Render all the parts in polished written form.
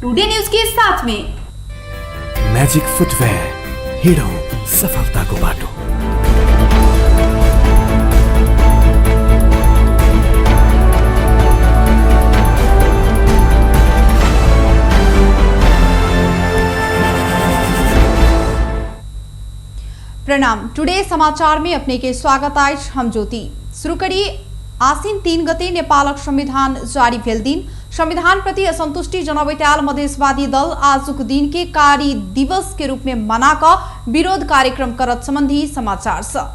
Today news के साथ में। म्याजिक फुटवेयर, हिँडौँ सफलताको बाटो। प्रणाम, टुडे समाचार में अपने के स्वागत अछि। हम ज्योति। शुरू करी आसिन 3 गते नेपालक संविधान जारी भेल दिन संविधान प्रति असंतुष्टि जनबैत आयल मधेशवादी दल आजुक दिन के कारी दिवस के रूप में मना क विरोध कार्यक्रम करत संबंधी समाचार स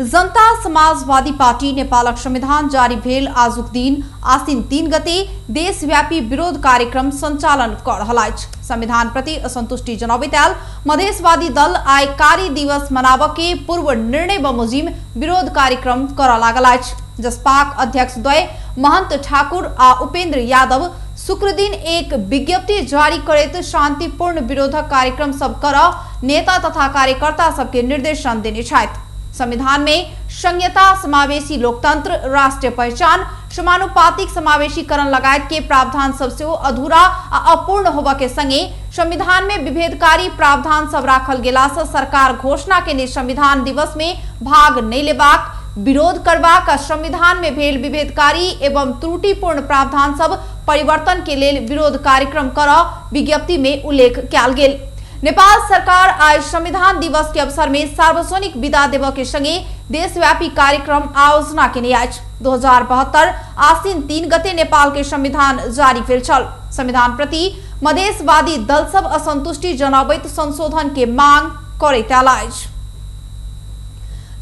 जनता समाजवादी पार्टी नेपालक संविधान जारी भेल आजुक दिन आसिन 3 गते देशव्यापी विरोध कार्यक्रम संचालन क रहल अछि। संविधान प्रति असंतुष्टि जनबैत आयल मधेशवादी दल आइ कारी दिवस मनाबऽ के पूर्व निर्णय बमोजिम विरोध कार्यक्रम करऽ लागल अछि। जसपाक अध्यक्ष द्वय महंत ठाकुर आ उपेंद्र यादव शुक्रदिन एक विज्ञप्ति जारी करैत शांतिपूर्ण विरोधक कार्यक्रम सब करऽ नेता तथा कार्यकर्ता सबके निर्देशन देने छथि। संविधान में संहिता, समावेशी लोकतंत्र, राष्ट्रीय पहचान, समानुपातिक समावेशीकरण लगायत के प्रावधान सब सेहो अधूरा आ अपूर्ण होबय के संगे संविधान में विभेदकारी प्रावधान सब राखल गेला से सरकार घोषणा केने संविधान दिवस में भाग नहीं लेबाक, विरोध करबाक आ संविधान में भेल विभेदकारी एवं त्रुटिपूर्ण प्रावधान सब परिवर्तन के लेल विरोध कार्यक्रम कर विज्ञप्ति में उल्लेख कयल गेल। नेपाल सरकार आइ संविधान दिवस के अवसर में सार्वजनिक विदा देबय के संगे देशव्यापी कार्यक्रम आयोजना केने अछि। 2072 आसिन 3 गते नेपाल के संविधान जारी भेल छल। संविधान प्रति मधेशवादी दल सब असंतुष्टि जनाबैत संशोधन के मांग करैत आयल अछि।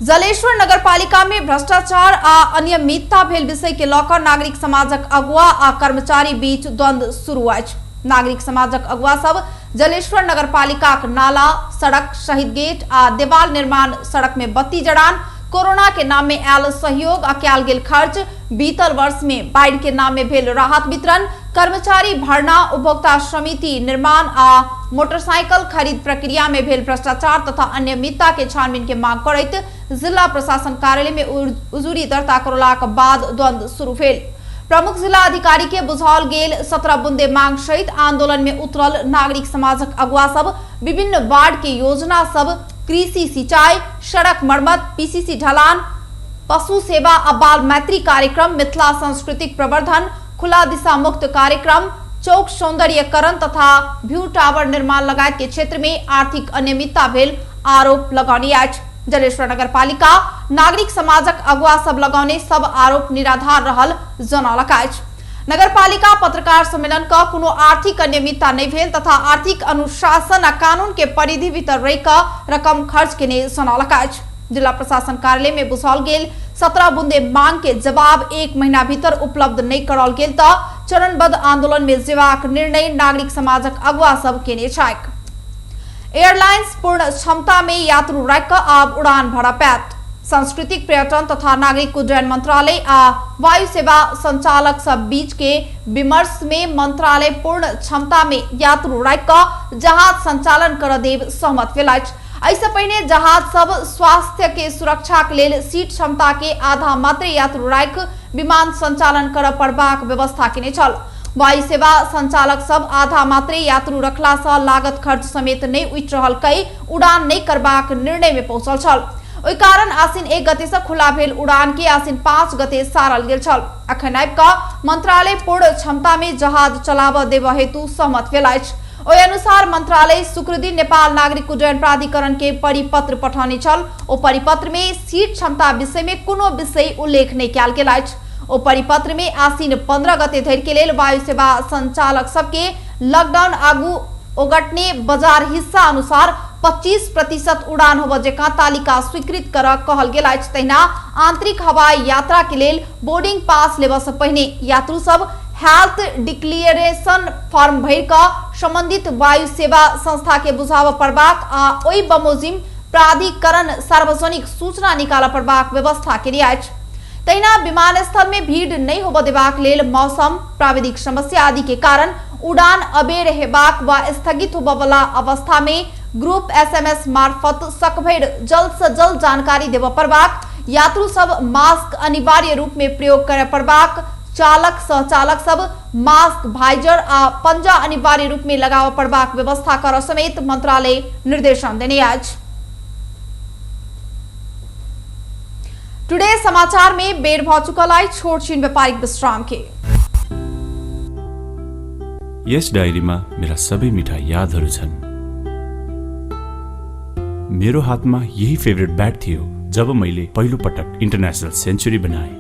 जलेश्वर नगरपालिका में भ्रष्टाचार आ अनियमितता भेल विषय के लऽ कऽ नागरिक समाजक अगुआ आ कर्मचारी बीच द्वंद्व शुरू अछि। नागरिक समाजक अगुआ सब जलेश्वर नगरपालिकाक नाला, सड़क, शहीद गेट आ देवाल निर्माण, सड़क में बत्ती जड़ान, कोरोना के नाम में आयल सहयोग आ कयल गेल खर्च, बीतल वर्ष में बाढ़ि के नाम में भेल राहत वितरण, कर्मचारी भरना, उपभोक्ता समिति निर्माण आ मोटरसाइकिल खरीद प्रक्रिया में भेल भ्रष्टाचार तथा अनियमितता के छानबीन के मांग करैत जिला प्रशासन कार्यालय में उजुरी दर्ता करौलाक बाद द्वंद्व शुरू भेल। प्रमुख जिला अधिकारी के बुझाओल गेल 17 बुंदे मांग सहित आंदोलन में उतरल नागरिक समाजक अगुआ सब विभिन्न वार्ड के योजना सब, कृषि सिंचाई, सड़क मरम्मत, पीसीसी ढलान, पशु सेवा आ बाल मैत्री कार्यक्रम, मिथिला सांस्कृतिक प्रवर्धन, खुला दिशा मुक्त कार्यक्रम, चौक सौंदर्यकरण तथा व्यू टावर निर्माण लगायत के क्षेत्र में आर्थिक अनियमितता भेल आरोप लगौने अछि। जलेश्वर नगरपालिका नागरिक समाजक अगुआ सब लगौने सब आरोप निराधार रहल जनौलक अछि। नगरपालिका पत्रकार सम्मेलन क कोनो आर्थिक अनियमितता नहि भेल तथा आर्थिक अनुशासन आ कानून के परिधि भीतर रहि क रकम खर्च केने जनौलक अछि। जिला प्रशासन कार्यालय में बुझाओल गेल 17 बुंदे मांग के जवाब 1 महीना भीतर उपलब्ध नहीं कराओल गेल त चरणबद्ध आंदोलन में जेबाक निर्णय नागरिक समाजक अगुआ सब केने छैक। एयरलाइंस पूर्ण क्षमता में यात्रु राखि कऽ आब उड़ान भरऽ पायत। सांस्कृतिक पर्यटन तथा नागरिक उड्डयन मंत्रालय आ वायु सेवा संचालक सब बीच के विमर्श में मंत्रालय पूर्ण क्षमता में यात्रु राखि कऽ जहाज संचालन करऽ देब सहमत भेल अछि। एहिसँ पहिने जहाज सब स्वास्थ्य के सुरक्षा के लेल सीट क्षमता के आधा मात्रे यात्रु राखि विमान संचालन करऽ पड़बाक व्यवस्था केने छल। वायु सेवा संचालक सब आधा मात्रे यात्रु रखला सँ लागत खर्च समेत नहि उठि रहल कहि उड़ान नहि करबाक निर्णय में पहुंचल छल। ओहि कारण आसिन 1 गते सँ खुला भेल उड़ान के आसिन 5 गते सारल गेल छल। अखन आबि कऽ मंत्रालय पूर्ण क्षमता में जहाज चलाबऽ देबऽ हेतु सहमत भेल अछि। ओहि अनुसार मंत्रालय शुक्रदिन नेपाल नागरिक उड्डयन प्राधिकरण के परिपत्र पठौने छल। ओ परिपत्र में सीट क्षमता विषय में कोनो विषय उल्लेख नहि कयल गेल अछि। ओ परिपत्र में आसिन 15 गते धरि के लेल वायु सेवा संचालक सबके लॉकडाउन आगू ओगटने बाजार हिस्सा अनुसार 25% उड़ान होबय जकाँ तालिका स्वीकृत करऽ कहल गेल अछि। तहिना आंतरिक हवाई यात्रा के लेल बोर्डिंग पास लेबऽ सँ पहिने यात्रु सब हेल्थ डिक्लेरेशन फॉर्म भरि कऽ संबंधित वायु सेवा संस्था के बुझाबऽ पड़बाक आ ओहि बमोजिम प्राधिकरण सार्वजनिक सूचना निकालऽ पड़बाक व्यवस्था केने अछि। तहिना विमानस्थल में भीड़ नहि होबय देबाक लेल मौसम, प्राविधिक समस्या आदि के कारण उड़ान अबेर हेबाक वा स्थगित होबय वाला अवस्था में ग्रुप एसएमएस मार्फत सकभरि जल्द सँ जल्द जानकारी देबय पड़बाक, यात्रु सब मास्क अनिवार्य रूप में प्रयोग करय पड़बाक, चालक सहचालक सब मास्क, भाइजर आ पंजा अनिवार्य रूप में लगाव पड़बाक व्यवस्था कर समेत मंत्रालय निर्देशन देने अछि। टुडे समाचार में बेर भ चुकल अछि छोट छिन व्यापारिक विश्राम के। यस डायरीमा मेरा सबै मिठा यादहरू छन्। मेरो हातमा यही फेभरेट ब्याट थियो जब मैले पहिलो पटक इन्टरनेसनल सेन्चुरी बनाएँ।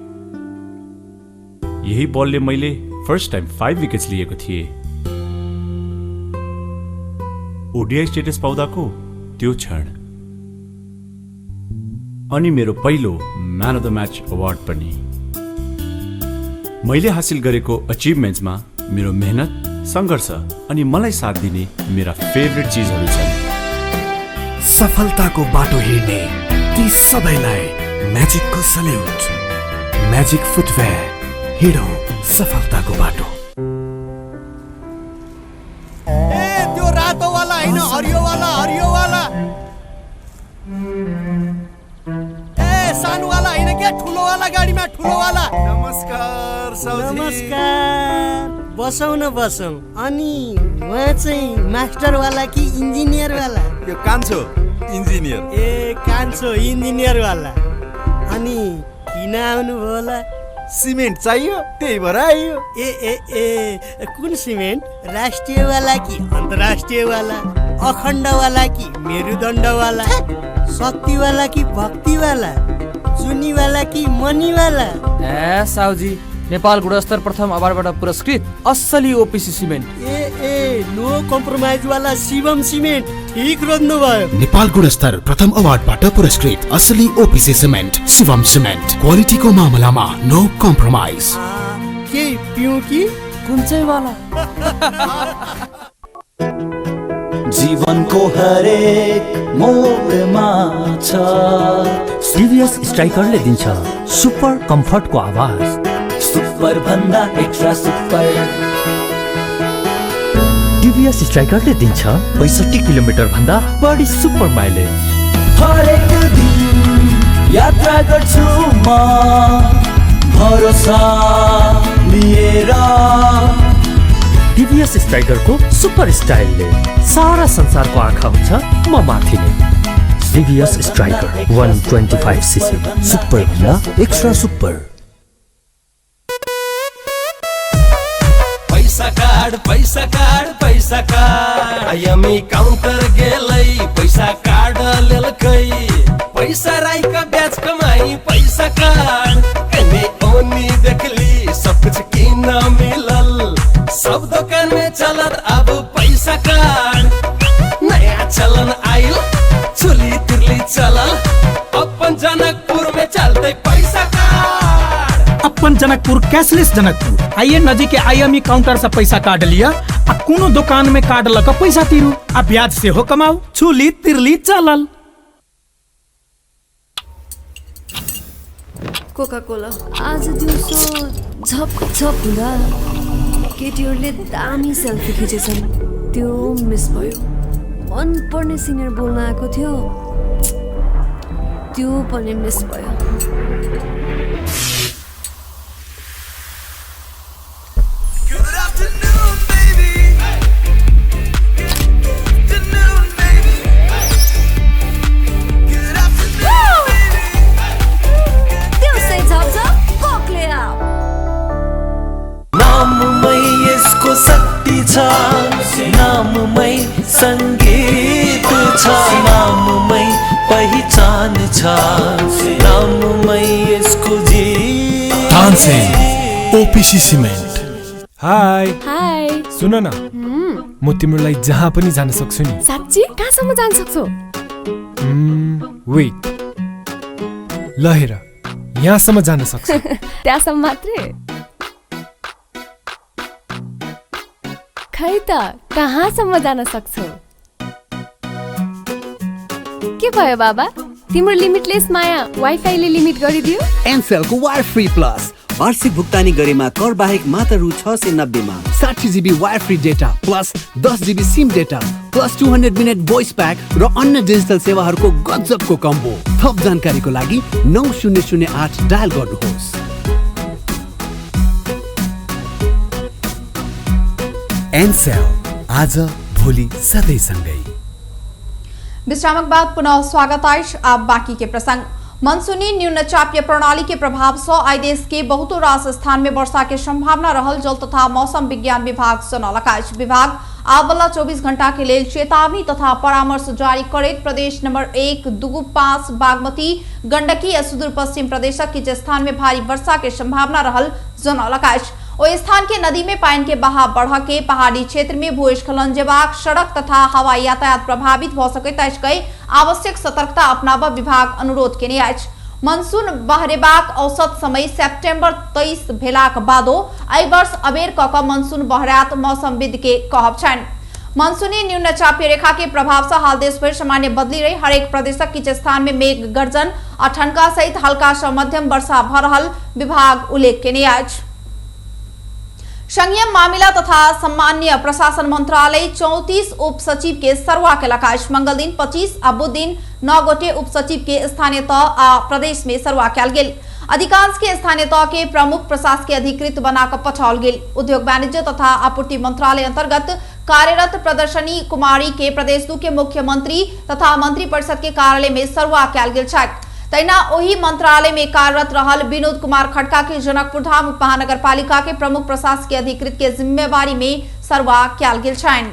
यही बलले मैले फर्स्ट टाइम 5 विकेट्स लिएको थिएँ। ओडिआई स्टेटस पाउँदाको त्यो क्षण अनि मेरो पहिलो man of the match award पनि। मैले हासिल गरेको अचिभमेन्ट्समा मेरो मेहनत, सङ्घर्ष अनि मलाई साथ दिने मेरा फेभरेट चिजहरू छन्। सफलताको बाटो हिँड्ने ती सबैलाई म्याजिकको सल्युट। म्याजिक फुटवेयर, हिँडौँ सफलताको बाटो। ए त्यो रातो वाला हैन, हरियो वाला, हरियो वाला। ए सानो वाला हैन के, ठुलो वाला गाडीमा, ठुलो वाला। नमस्कार साउजी। नमस्कार, बसौँ न बसौँ। अनि उहाँ चाहिँ मास्टर वाला कि इन्जिनियर वाला? यो कान्छो इन्जिनियर। ए कान्छो इन्जिनियर वाला। अनि किन आउनुभयो होला? सिमेन्ट चाहियो, त्यही भएर आइयो। ए ए ए कुन सिमेन्ट? राष्ट्रिय वाला कि अन्तर्राष्ट्रिय वाला? अखण्ड वाला कि मेरुदण्ड वाला? शक्ति वाला कि भक्ति वाला? चुनी वाला कि मनी वाला? ए साउजी, नेपाल गुणस्तर प्रथम अवार्डबाट पुरस्कृत असली ओपिसी सिमेन्ट। ए ए नो कम्प्रोमाइज वाला शिवम सिमेन्ट, ठिक रोज्नु भयो। नेपाल गुणस्तर प्रथम अवार्डबाट पुरस्कृत असली ओपिसी सिमेन्ट, शिवम सिमेन्ट। क्वालिटीको मामलामा नो कम्प्रोमाइज। के पिउँ कि कुन चाहिँ वाला? जीवनको हरेक मोडमा छ टिभीएस स्ट्राइकरले दिन्छ सुपर कम्फर्टको आवाज। सुपर भन्दा एक्स्ट्रा सुपर। टिभीएस स्ट्राइकरले दिन्छ 65 किलोमिटर भन्दा बढी सुपर माइलेज। हरेक दिन यात्रा गर्छु म भरोसा लिएर। टिभीएस स्ट्राइकरको सुपर स्टाइलले सारा संसारको आँखा हुन्छ म माथि नै। टिभीएस स्ट्राइकर 125 सीसी, सुपर भन्दा एक्स्ट्रा सुपर। पैसा कार्ड, पैसा कार्ड, पैसा कार्ड। आइएमई काउंटर गेलै, पैसा कार्ड लेलकै। पैसा राई का ब्याज कमाई, पैसा कार्ड। एने ओनी देखली सब कुछ किन मिलल, सब दुकान में चलत अब पैसा कार्ड। नया चलन आइल, चुली तिरली चलल, अपन जनकपुर में चलते पैसा कार्ड। अपन जनकपुर कैशलेस जनकपुर। आइए नजीक के आईएमई काउंटर से पैसा कार्ड लिया आ कोनो दुकान में कार्ड लग पैसा तीरू आ ब्याज से हो कमाऊ। चुली तिरली चलल। कोका कोला आज दिउँसो झप झप हुँदा केटीहरूले दामी सेल्फी खिचेछन्, त्यो मिस भयो। मनपर्ने सिनियर बोल्न आएको थियो, त्यो पनि मिस भयो। नाममै यसको शक्ति छ, नाममै सङ्गीत छ, नाममै पहिचान छ, नाममै यसको जीवन। Tansen OPC cement. Hi hi, सुन न, म तिम्रो लागि जहाँ पनि जान सक्छु नि। साँच्ची? कहाँसम्म जान सक्छौ? वेट, ल हेर, यहाँसम्म जान सक्छु। त्यहाँसम्म मात्रै? खै त कहाँसम्म जान सक्छौ? के भयो बाबा, तिम्रो लिमिटलेस माया वाइफाईले लिमिट गरिदियो? एनसेलको वायर फ्री प्लस वार्षिक भुक्तानी गरेमा कर बाहेक मात्र रु 690 मा 60 GB wire free data plus 10 GB SIM data plus 200 minute voice pack र अन्य डिजिटल सेवाहरूको गजबको कम्बो। थप जानकारीको लागि 9008 डायल गर्नुहोस्। एनसेल, आज भोलि सधैँ सँगै। विश्रामक बाद पुनः स्वागत अछि। आब बाकी के प्रसंग। मनसूनी न्यूनचापीय प्रणाली के प्रभाव से आइ देश के बहुतो रास स्थान में वर्षा के संभावना रहल जल तथा मौसम विज्ञान विभाग जनौलक अछि। विभाग आबवला 24 घंटा के लेल चेतावनी तथा परामर्श जारी करैत प्रदेश नंबर 1, 2, 5, बागमती, गंडकी आ सुदूर पश्चिम प्रदेशक किछु स्थान में भारी वर्षा के संभावना रहल जनौलक अछि। ओहि स्थान के नदी में पानि के बहाव बढ़ के पहाड़ी क्षेत्र में भूस्खलन जेबाक, सड़क तथा हवाई यातायात प्रभावित भ सकैत अछि कहि आवश्यक सतर्कता अपनाबऽ विभाग अनुरोध केने अछि। मनसून बहरेबाक औसत समय सेप्टेम्बर 23 भेलाक बादो एहि वर्ष अबेर क क मनसून बहरायत मौसमविद के कहब छनि। मनसूनी न्यूनचापीय रेखा के प्रभाव सँ हाल देशभरि सामान्य बदली रहि हरेक प्रदेशक किछु स्थान में मेघ गर्जन आ ठनका सहित हल्का सँ मध्यम वर्षा भ रहल विभाग उल्लेख केने अछि। संघीय मामिला तथा सामान्य प्रशासन मंत्रालय 34 उप सचिव के सरुआ केलक अछि। मंगल दिन 25 आ बुध दिन 9 गोटे उप सचिव के स्थानीय तह आ प्रदेश में सरुआ कयल गेल। अधिकांश के स्थानीय तह के प्रमुख प्रशासकीय अधिकृत बना कऽ पठाओल गेल। उद्योग वाणिज्य तथा आपूर्ति मंत्रालय अंतर्गत कार्यरत प्रदर्शनी कुमारी के प्रदेश 2 के मुख्यमंत्री तथा मंत्री परिषद के कार्यालय में सरुआ कयल गेल छैक। तहिना ओहि मंत्रालय में कार्यरत रहल विनोद कुमार खड़का के जनकपुर धाम उप महानगरपालिका के प्रमुख प्रशासकीय अधिकृत के जिम्मेवारी में सरुआ कयल गेल छनि।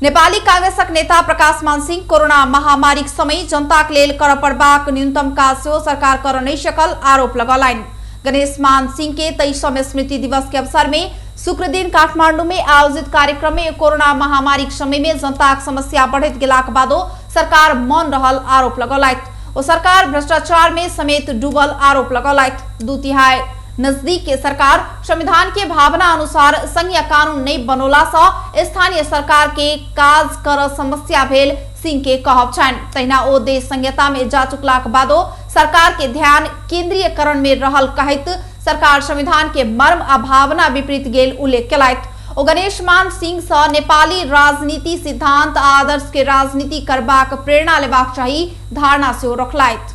नेपाली कांग्रेसक नेता प्रकाश मान सिंह कोरोना महामारीक समय जनताक लेल करऽ पड़बाक न्यूनतम काज सेहो सरकार करऽ नहि सकल आरोप लगौलनि। गणेश मान सिंह के 23वीं स्मृति दिवस के अवसर में शुक्र दिन काठमांडू में आयोजित कार्यक्रम में कोरोना महामारीक समय में जनताक समस्या बढ़ैत गेलाक बादो सरकार मौन रहल आरोप लगौलथि। ओ सरकार भ्रष्टाचार में समेत डूबल आरोप लगौलथि। 2/3 नजदीक के सरकार संविधान के भावना अनुसार संघीय कानून नहीं बनौला सँ स्थानीय सरकार के काज कर समस्या भेल सिंह के कहब छनि। तहिना ओ देश संघीयता में जा चुकलाक बादो सरकार के ध्यान केंद्रीयकरण में रहल कहैत सरकार संविधान के मर्म आ भावना विपरीत गेल उल्लेख केलथि। ओ गणेश मान सिंह सँ नेपाली राजनीति सिद्धांत आ आदर्श के राजनीति करबाक प्रेरणा लेबाक चाही धारणा सेहो रखलथि।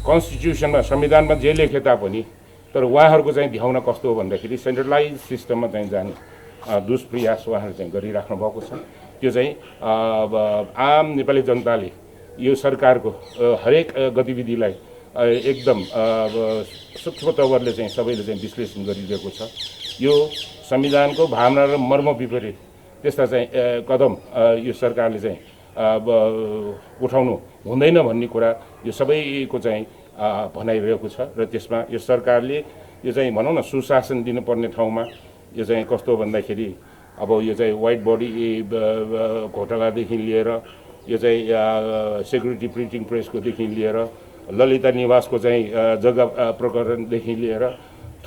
कन्स्टिट्युसनमा संविधानमा जे लेखे तापनि तर उहाँहरूको चाहिँ ध्याउन कस्तो हो भन्दाखेरि सेन्ट्रलाइज सिस्टममा चाहिँ जाने दुष्प्रयास उहाँहरू चाहिँ गरिराख्नु भएको छ। त्यो चाहिँ आम नेपाली जनताले यो सरकारको हरेक गतिविधिलाई एकदम सूक्ष्म तवरले चाहिँ सबैले चाहिँ विश्लेषण गरिरहेको छ। यो संविधानको भावना र मर्म विपरीत त्यस्ता चाहिँ कदम यो सरकारले चाहिँ उठाउनु हुँदैन भन्ने कुरा यो सबैको चाहिँ भनाइरहेको छ र त्यसमा यो सरकारले यो चाहिँ भनौँ न सुशासन दिनुपर्ने ठाउँमा यो चाहिँ कस्तो भन्दाखेरि अब यो चाहिँ वाइट बडी घोटालादेखि लिएर यो चाहिँ सेक्युरिटी प्रिन्टिङ प्रेसकोदेखि लिएर ललिता निवासको चाहिँ जग्गा प्रकरणदेखि लिएर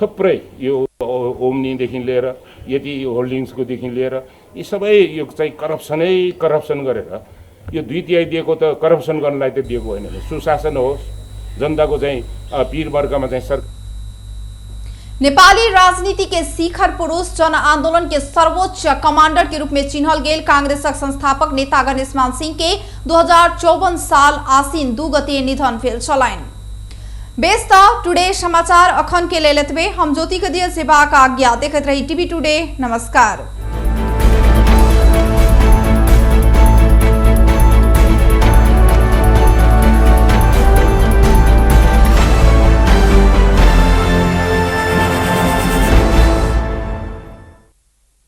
थुप्रै यो ओम्नीदेखि लिएर यति होल्डिङ्सकोदेखि लिएर यी सबै यो चाहिँ करप्सनै करप्सन गरेर यो 2/3 दिएको त करप्सन गर्नलाई त दिएको होइन, सुशासन होस् जनताको चाहिँ पीर वर्गमा चाहिँ सरकार। नेपाली राजनीति के शिखर पुरुष जन आंदोलन के सर्वोच्च कमांडर के रूप में चिन्हल गेल कांग्रेसक संस्थापक नेता गणेश मान सिंह के 2054 साल आसीन 2 गते निधन भेल छलनि। बेस त टुडे समाचार अखन के लेल एतबे। हम ज्योति के दिए सेवाक आज्ञा। देखैत रही टीवी टुडे। नमस्कार।